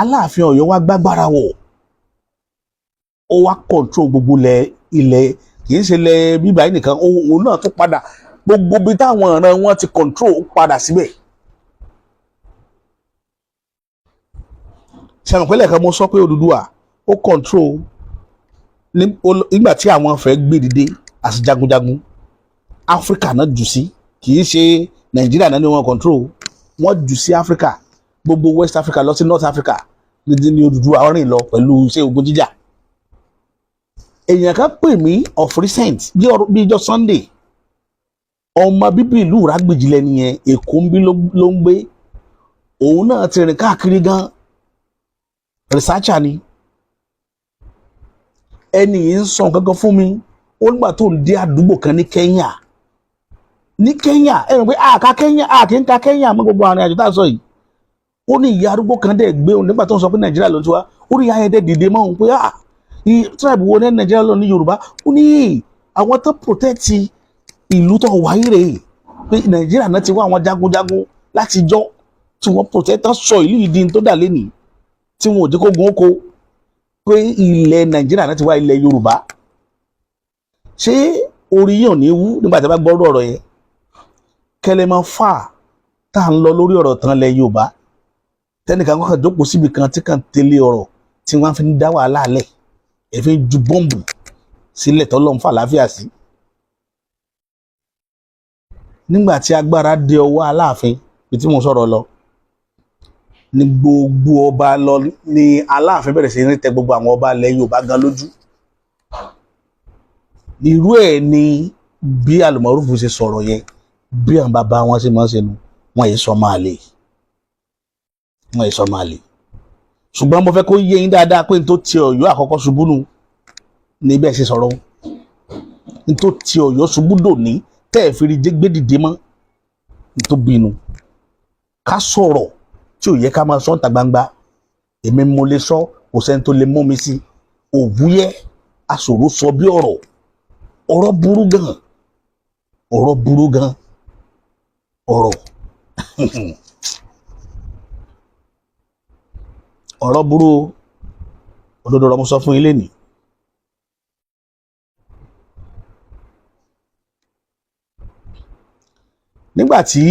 Aláàfin Ọ̀yọ́ wá gbágbára wọ̀, ó wá control gbogbo ilẹ̀, kì í ṣe ilẹ̀ bíbá yìí nìkan. Òun náà tún padà gbogbo bí táwọn ìran wọn ti control, ó padà síbẹ̀. Ṣàmùpẹ́lẹ̀ kan mo sọ pé Odùduwà ó control nígbà tí àwọn fẹ́ gbé dìde àti jagunjagun Áfíríkà náà jù sí. Kì í ṣe Nàìjíríà náà ni wọ́n control, wọ́n jù sí Áfíríkà, gbogbo West Africa lọ sí North Africa. Ní Odùduwà rìn lọ pẹ̀lú iṣẹ́ ogun jíjà. Èèyàn kan pè mí of recent, bí ijọ́ Sunday. Ọmọ bíbí ìlú Ìrágbìjí lẹ́ni yẹn, Èkó ń bí ló ń gbé. Òun náà ti rìn káàkiri gan, researcher ni. Ẹni yìí ń sọ nǹkan kan fún mi. Ó nígbà tó ń dé àdúgbò kan ní Kenya, ní Kenya, ẹ mọ̀ pé àká Kenya, àkì ń ka Kenya mọ́ gbogbo àrìn àjò tá a sọ yìí. Ó ní ìyá arúgbó kan dẹ̀ gbé òun nígbà tó ń sọ pé Nàìjíríà ló ti wá. Ó ní ìyá yẹn dẹ̀ dìde mọ́ òun pé, "Ah, tribe wo ní Nàìjíríà lọ?" Ní Yorùbá. Ó ní àwọn tó protect ìlú tó wáyé rèé, pé Nàìjíríà náà ti wá àwọn jagunjagun láti jọ́ tí wọ́n protect, tán sọ ìlú yìí di tó dà lẹ́nìí, tí wọn ò jẹ́ kó gun oko, pé ilẹ̀ Nàìjíríà náà ti wá, ilẹ̀ Yorùbá. Ṣé orí yìí ò ní wú nígbà tí a bá gbọ́rọ̀ ọ̀rọ̀ yẹn? Kẹlẹ́ máa fà tá à ń lọ lórí ọ̀rọ̀ tán lẹ̀ Yorùbá, tẹnìkan kàn jókòó síbi kan tí kàn tẹ̀lé ọ̀rọ̀ tí wọ́n fi ń dá wàhálà lẹ̀, ẹ̀ fi ń ju bọ́ǹbù sílẹ̀ tọ́lọ́ ń fà láfíà sí. Nígbà tí agbára dé ọwọ́ Aláàfin, bí tí mo sọ̀rọ̀ lọ, ní gbogbo ọba lọ ní Aláàfin bẹ̀rẹ̀ sí ní tẹ gbogbo àwọn ọba ilẹ̀ Yorùbá gan lójú. Irú ẹ̀ ni bí Alùmọ̀rúfù ṣe sọ̀rọ̀ yẹn, bí àwọn bàbá wọn ṣe máa ń ṣe nu. Wọn yìí sọ máa lè, wọn yìí sọ máa lè. Ṣùgbọ́n mo fẹ́ kó yé yín dáadáa pé n tó ti Ọ̀yọ́ àkọ́kọ́ ṣubú nu ní bẹ́ẹ̀ ṣe sọ̀rọ̀, n tó ti Ọ̀yọ́ ṣubú dòní tẹ́ ẹ̀ fi rí gbé dìde mọ́, n tó bínú ká sọ̀rọ̀ tí ò yẹ ká máa sọ níta gbangba. Èmi mo lè sọ, kò sẹ́ni tó lè mú mi sí òwúyẹ́ aṣòro sọ bí ọ̀rọ̀. Ọ̀rọ̀ burú gan, ọ̀rọ̀ burú gan, ọ̀rọ̀ ọ̀rọ̀ burú o. Òdodo ọ̀rọ̀ mo sọ fún yín lénìí. Nígbà tí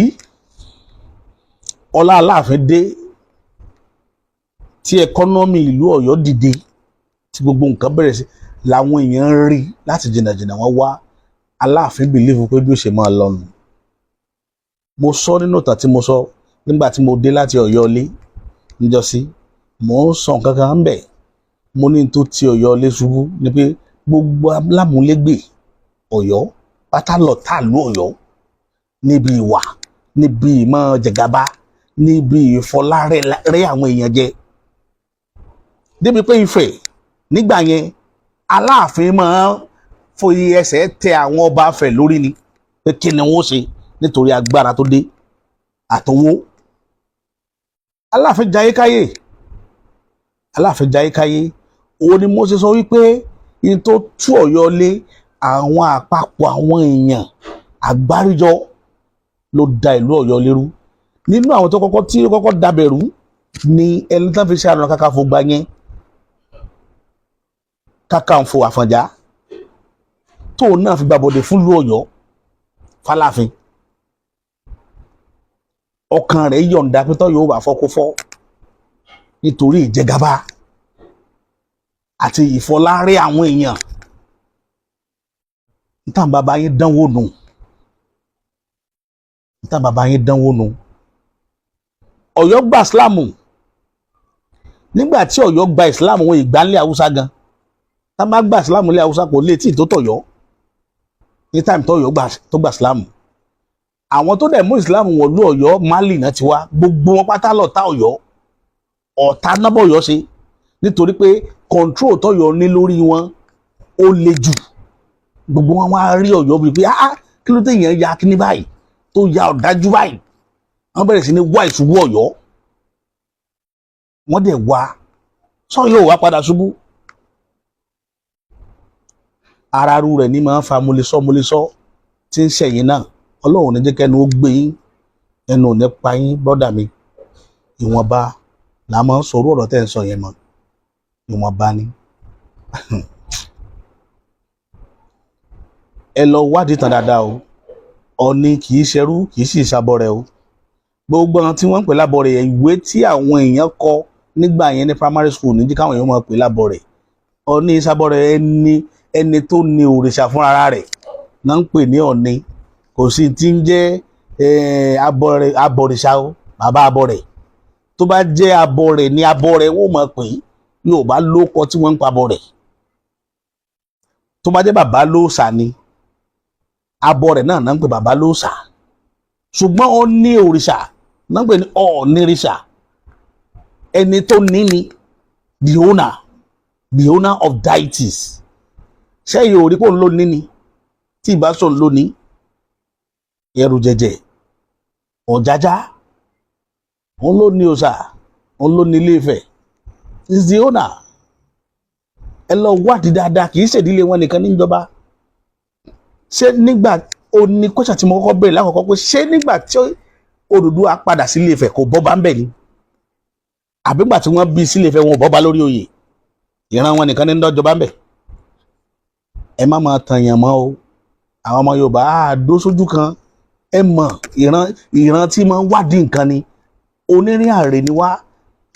ọlá Aláàfin dé, tí economy ìlú Ọ̀yọ́ dìde, tí gbogbo nǹkan bẹ̀rẹ̀ sí làwọn èèyàn ń rí láti jìnnàjìnnà wọn wá, Aláàfin believe pé bí ó ṣe máa lọ nù. Mo sọ nínú ìtàn tí mo sọ nígbà tí mo dé láti Ọ̀yọ́ ilé níjọ́sí, mò ń sọ nǹkan kan ń bẹ̀. Mo ní tó ti Ọ̀yọ́ ilé ṣubú ni pé gbogbo alámúlégbè Ọ̀yọ́ pátá lọ tàlú Ọ̀yọ́ níbi ìwà, níbi ìmọ̀ jẹ̀gàba, níbi ìfọlárẹ́ àwọn èèyàn jẹ, débi pé Ifẹ̀ nígbà yẹn, Aláàfin máa foyí ẹsẹ̀ tẹ àwọn ọba Ifẹ̀ lórí ni pé kí ni wọ́n ṣe, nítorí agbára tó dé àtọwó. Aláàfin jayé káyé, Aláàfin jayé káyé. Òun ni mo ṣe sọ wípé ní tó tú Ọ̀yọ́ lé, àwọn àpapọ̀ àwọn èèyàn àgbáríjọ ló da ìlú Ọ̀yọ́ lérú. Nínú àwọn tó kọ́kọ́ tí ó kọ́kọ́ dabẹ̀rú ni ẹni tán fi ṣe Ààrẹ Ọ̀nà Kakanfò gba yẹn, Kakanfò Àfọ̀njá, tóun náà fi gbàbọ̀dẹ̀ fún ìlú Ọ̀yọ́ fàlàfin. Ọkàn rẹ̀ yọ̀ǹda pé tọ́ yóò bá fọ́ kó fọ́, nítorí ìjẹgàba àti ìfọlárẹ́ àwọn èèyàn. Nítorí bàbá yín dánwò nù, nítorí bàbá yín dánwò nù. Ọ̀yọ́ gba Ìsìláàmù. Nígbà tí Ọ̀yọ́ gba Ìsìláàmù, wọn ìgbà ńlẹ̀ Haúsá gan. Tá bá gba Ìsìláàmù ńlẹ̀ Haúsá, kò lè tí ì tó tọ̀yọ́ ní time tọ̀yọ́ tó gba Ìsìláàmù. Àwọn tó dẹ̀ mú Ìsìláàmù wọ̀lú Ọ̀yọ́, Mali náà ti wá. Gbogbo wọn pátá lọ̀tá Ọ̀yọ́, ọ̀tá nábọ̀ Ọ̀yọ́ ṣe, nítorí pé control tọ̀yọ́ ní lórí wọn ó le jù. Gbogbo wọn wá rí Ọ̀yọ́ bíi pé, ah, kí ló dé yẹn ya kíní báyìí, tó ya ọ̀dájú báyìí? Wọ́n bẹ̀rẹ̀ sí ní wá ìṣubú Ọ̀yọ́. Wọ́n dẹ̀ wá sọ yóò wá padà ṣubú. Ara ru rẹ̀ ní máa ń fa mo lè sọ, mo lè sọ tí ń ṣẹ̀yìn náà. Ọlọ́run ní jẹ́ kẹ́nu ó gbé yín, ẹnu ò ní pa yín. Brother mi, ìwọ̀nba là máa ń sọ̀rọ̀. Ọ̀rọ̀ tẹ́ ń sọ yẹn mọ́, ìwọ̀nba ni. Ẹ lọ wádìí tán dáadáa o. Ọ̀ní kì í ṣerú, kì í sì ṣàbọ̀rẹ̀ o. Gbogbo àwọn tí wọ́n ń pè lábọ̀rẹ̀ yẹn, ìwé tí àwọn èèyàn kọ nígbà yẹn ní primary school ní jí káwọn èèyàn máa pè lábọ̀rẹ̀. Ọ̀ní ṣàbọ̀rẹ̀. Ẹni ẹni tó ní òrìṣà fúnra rẹ̀ náà ń pè ní Ọ̀ní. Kò sí tí ń jẹ́ abọ̀rìṣà o, bàbá abọ̀rẹ̀. Tó bá jẹ́ abọ́ rẹ̀ ní abọ́ rẹ̀, wọ́n mọ̀ pé Yorùbá ló kọ tí wọ́n ń pa abọ́ rẹ̀. Tó bá jẹ́ bàbá lóòṣà ni, abọ́ rẹ̀ náà náà ń pè bàbá lóòṣà. Ṣùgbọ́n ó ní òrìṣà náà ń pè ní Ọ̀ọ̀nìrìṣà, ẹni tó ní ni the owner, the owner of deities. Ṣẹ́yìn ò rí pé òun ló ní ni? Tí ìbá sọ̀ ló ní ẹrù jẹjẹ Ọ̀jájá, òun ló ní òòṣà, òun ló ní Ilé Ifẹ̀, is the owner. Ẹ lọ wádìí dáadáa, kì í ṣèdílé wọn nìkan níjọba. Ṣé nígbà ó ní kọ́ṣà tí mo kọ́kọ́ bẹ̀rẹ̀ lákọ̀ọ́kọ́ pé ṣé nígbà tí Odùduwà padà sí Ilé Ifẹ̀, kò bọ́ba ń bẹ̀ ni? Àbígbà tí wọ́n bí sí Ilé Ifẹ̀, wọn ò bọ́ba lórí oyè, ìran wọn nìkan ní ń dọ́jọba ń bẹ̀? Ẹ má máa tàn yàn mọ́ o. Àwọn ọmọ Yorùbá á dó sójú kan. Ẹ mọ̀, ìran ìran tí máa ń wádìí nǹkan ni, onírìn àrè ni wá,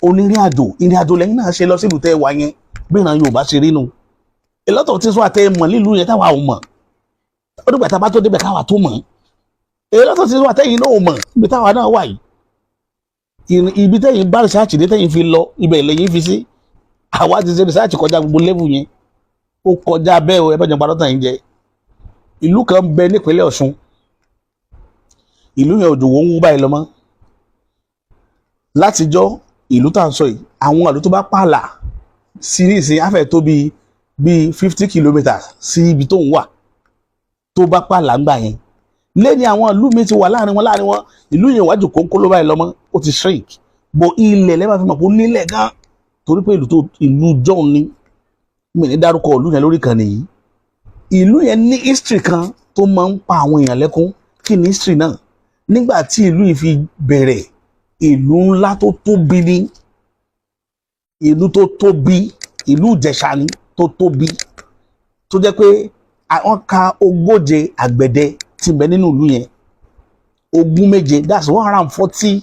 onírìn àjò. Ìrìn àjò lẹ́yìn náà ṣe lọ sílùú tẹ́ ẹ wá yẹn. Bí ìran Yorùbá ṣe rí nu, a lot of things wà tẹ́ ẹ mọ̀ nílùú yẹn táwa ò mọ̀. Ó dìgbà tá a bá tó débẹ̀ káwa tó mọ̀. A lot of things wà tẹ́yìn náà ò mọ̀ ibi táwa náà wà yìí. Ibi tẹ́yìn bá research dé, tẹ́yìn fi lọ ibẹ̀ lẹ́yìn fi sí. Àwa ti ṣe research kọjá gbogbo level yẹn, ó kọjá bẹ́ẹ̀ o. Ẹ bá jẹun padà tàn yín jẹ. Ìlú kan bẹ nípínlẹ̀ Ọ̀ṣun, ìlú yẹn òjò wọ́n ń wú báyìí lọ mọ́ látijọ́. Ìlú tá à ń sọ yìí, àwọn ìlú tó bá pààlà sí ní ìsìn afẹ́ tó bíi 50 kilometres sí ibi tó ń wà, tó bá pààlà ńgbà yẹn lẹ́ni, àwọn ìlú mi ti wà láàrin wọn. Ìlú yẹn wájú kónkó ló báyìí lọ́mọ́, ó ti shrink bó ilẹ̀ lẹ́bàá fi mọ̀ pé ó nílẹ̀ gan, torí pé ìlú tó ìlú john ni. Mi ní dárúkọ ìlú yẹn lórí kan nìyí. Ìlú yẹn ní history kan tó máa ń pa àwọn èèyàn lẹ́kún. Kí ni history náà? Nígbà tí ìlú yìí fi bẹ̀rẹ̀, ìlú ńlá tó tóbi ní, ìlú tó tóbi, ìlú Ìjẹ̀ṣà ni, tó tóbi tó jẹ́ pé wọ́n ka 40 àgbẹ̀dẹ tí ń bẹ nínú ìlú yẹn, 27, that's 140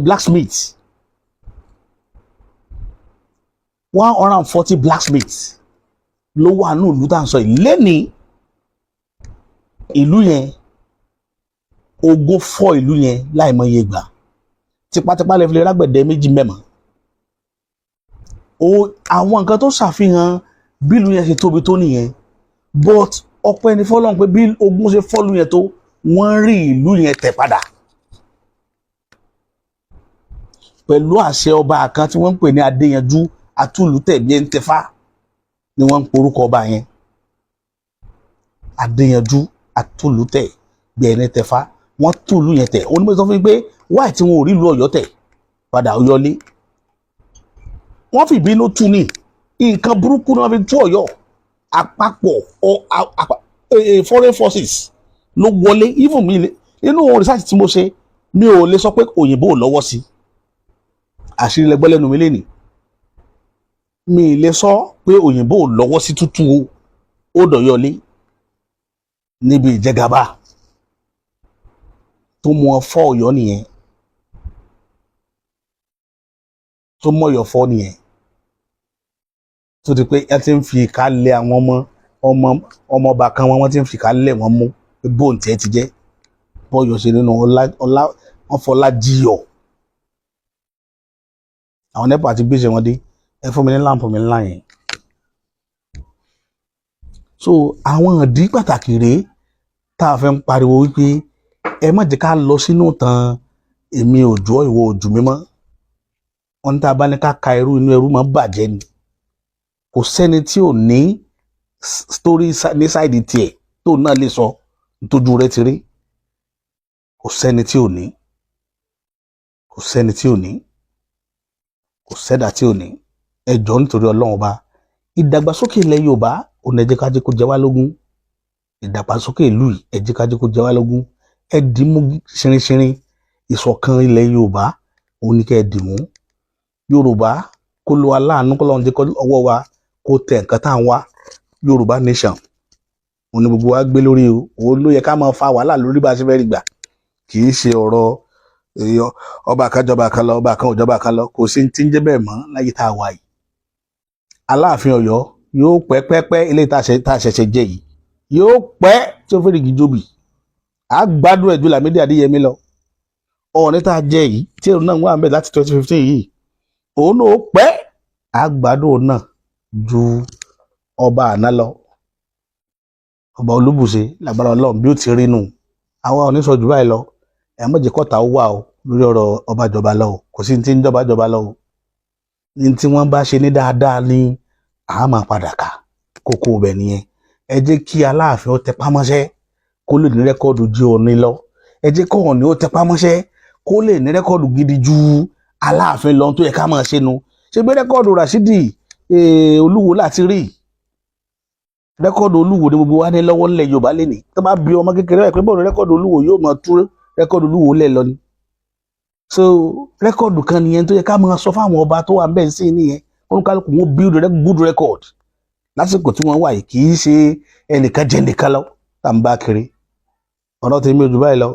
blacksmiths, 140 blacksmiths ló wà ní ìlú tá à ń sọ yìí lẹ́nìí. Ìlú yẹn, ogun fọ́ ìlú yẹn láìmọye ìgbà. Tipátipá lè fi lè rágbẹ̀dẹ méjì mẹ́mọ́ o. Àwọn nǹkan tó ṣàfihàn bí ìlú yẹn ṣe tóbi tó nìyẹn. But ọpẹ́ ní fọ́lọ́run pé bí ogun ṣe fọ́lù yẹn tó, wọ́n rí ìlú yẹn tẹ̀ padà pẹ̀lú àṣẹ ọba kan tí wọ́n ń pè ní Adéyanjú Atúlùtẹ̀bí Ẹ̀ńtẹ́fà ni wọ́n ń porúkọ ọba yẹn, Adéyanjú Atúlùtẹ̀ bí Ẹ̀ńtẹ́fà. Wọ́n túlù yẹn tẹ̀. Onímọ̀ sọ fún mi pé wáì tí wọn ò rí ìlú Ọ̀yọ́ tẹ̀ padà, Ọ̀yọ́lé wọ́n fi ìbínú tú ní nǹkan burúkú náà fi tú Ọ̀yọ́. Àpapọ̀ foreign forces ló wọlé. Even mi, nínú research tí mo ṣe, mi ò lè sọ pé òyìnbó ò lọ́wọ́ sí. Àṣírí lẹgbẹ́ lẹ́nu mi lénìí. Mi lè sọ pé òyìnbó ò lọ́wọ́ sí tútù ó dọ̀yọ́lé níbi ìjẹgàba tó mú ọ fọ́ Ọ̀yọ́ nìyẹn, tó mú Ọ̀yọ́ fọ́ nìyẹn, tó di pé ẹ ti ń fi ìka lé àwọn ọmọ ọmọ ọmọọba kan wọn, wọ́n ti ń fi ìka lé wọn mú pé bóun tiẹ̀ ti jẹ́ bọ́yọ̀ ṣe nínú ọlá ọlá wọn fọlá jiyọ̀. Àwọn NEPA ti gbéṣẹ́ wọn dé. Ẹ fún mi ní lamp mi ńlá yẹn. So àwọn ìdí pàtàkì rèé tá a fẹ́ ń pariwo wípé ẹ má jẹ́ ká lọ sínú tán. Èmi ò jọ ìwọ ojú mi mọ́ wọn ní tá a bá ní ká ka ẹrú, inú ẹrú máa bàjẹ́ ni. Kò sẹ́ni tí ò ní story ní side tiẹ̀ tó náà lè sọ nítójú rẹ̀ ti rí. Kò sẹ́ni tí ò ní, kò sẹ́ni tí ò ní, kò sẹ́dà tí ò ní. Ẹ jọ̀ọ́, nítorí Ọlọ́run Ọba, ìdàgbàsókè ilẹ̀ Yorùbá ò ní, ẹ jẹ́ ká jẹ́ kó jẹ wá lógún. Ìdàgbàsókè ìlú yìí, ẹ jẹ́ ká jẹ́ kó jẹ wá lógún. Ẹ dì mú ṣinrinṣinrin. Ìṣọ̀kan ilẹ̀ Yorùbá òun ní kẹ́ ẹ dì mú. Yorùbá kó lo aláàánú, kó lọ́run jẹ́ kó ọwọ́ wa kó tẹ nǹkan tá à ń wá. Yorùbá nation òun ni gbogbo wa gbé lórí o. Òun ló yẹ ká máa fa wàhálà lórí bá a ṣe fẹ́ rí gbà. Kì í ṣe ọ̀rọ̀ èèyàn ọba kan jọba kan lọ, ọba kan ò jọba kan lọ. Kò sí ti ń jẹ́ bẹ́ẹ̀ mọ́ láyé tá a wà yìí. Aláàfin Ọ̀yọ́ yóò pẹ́ pẹ́pẹ́. Eléyìí tá a ṣẹ̀ṣẹ̀ jẹ yìí yóò pẹ́ tí ó fẹ́rẹ̀ gíjóbì. Á gbádùn ẹ̀ ju Lámídì Adéyẹmí lọ. Ọọ̀ni tá a jẹ yìí, tí èrò náà wà ń bẹ̀ láti 2015 yìí, òun náà ó pẹ́ àgbàdo náà ju ọba àná lọ, Ọba Olúbùṣe. Lágbára Ọlọ́run, bí ó ti rí nù, àwa ò ní sọ jù báyìí lọ. Ẹ má jẹ́ kọ́ta ó wà o lórí ọ̀rọ̀ ọba jọba lọ o. Kò sí ní tí ń jọba jọba lọ o. Ní tí wọ́n bá ṣe ní dáadáa ní àá máa padà kà kókó ibẹ̀ nìyẹn. Ẹ jẹ́ kí Aláàfin ó tẹpá mọ́ṣẹ́ kó lè ní record ju Ọọ̀ni lọ. Ẹ jẹ́ kó Ọọ̀ni ó tẹpá mọ́ṣẹ́ kó lè ní record gidi ju Aláàfin lọ. Tó yẹ ká máa ṣe nu. Ṣe gbé record Rashidi Olúwo láti rí record Olúwo ní gbogbo wa ní lọ́wọ́ nílẹ̀ Yorùbá lẹ́nìí. Tó bá bí ọmọ kékeré báyìí pé bọ́ọ̀lù record Olúwo, yóò máa tú record Olúwo lẹ̀ lọ ni. So record kan nìyẹn tó yẹ ká máa sọ fáwọn ọba tó wà ń bẹ̀ sí nìyẹn. Kálukú wọn build good record lásìkò tí wọ́n wà yìí. Kì í ṣe ẹnìkan jẹ́ nìkan lọ tá à ń bá kiri. Ọ̀rọ̀ tèmi ò jù báyìí lọ.